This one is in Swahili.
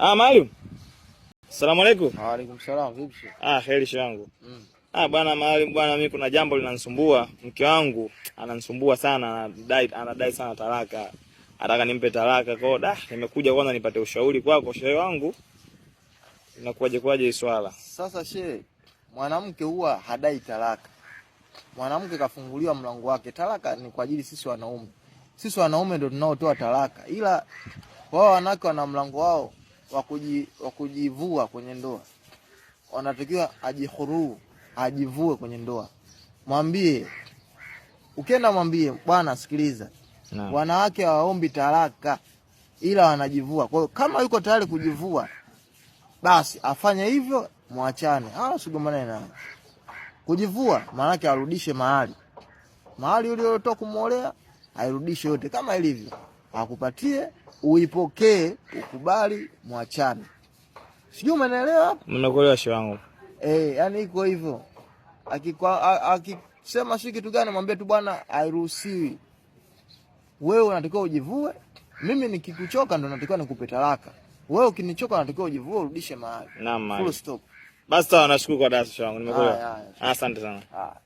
Ah, Maalim. Asalamu alaykum. Wa alaykum salaam, vipi shehe? Ah, heri shehe wangu. Ah, bwana Maalim, bwana mimi kuna jambo linanisumbua. Mke wangu ananisumbua sana, anadai sana talaka. Anataka nimpe talaka. Kwa hiyo da, nimekuja kwanza nipate ushauri kwako shehe wangu. Inakuwaje kwaje hii swala? Sasa shehe, mwanamke huwa hadai talaka. Mwanamke kafunguliwa mlango wake. Talaka ni kwa ajili sisi wanaume. Sisi wanaume ndio tunaotoa talaka, ila wao wanawake wana mlango wao wa kujivua kwenye ndoa. Wanatakiwa ajihuru, ajivue kwenye ndoa. Mwambie, ukienda mwambie, bwana sikiliza, wanawake hawaombi talaka ila wanajivua. Kwa hiyo kama yuko tayari kujivua, basi afanye hivyo, mwachane, au usigombane naye. Kujivua maana yake arudishe mahali, mahali uliotoa kumuolea airudishe yote kama ilivyo, akupatie, uipokee, ukubali, mwachane. Sijui umenielewa hapo? Nimekuelewa shehe wangu. Yani iko hivyo. Akisema si kitu gani, mwambie tu bwana, hairuhusiwi. Wewe unatakiwa ujivue, mimi nikikuchoka ndo natakiwa nikupe talaka. Wewe ukinichoka unatakiwa ujivue, urudishe mahali. Naam. Full stop. Basi sawa, nashukuru kwa darasa shehe wangu, nimekuelewa. Haya, haya. Asante sana. Haya.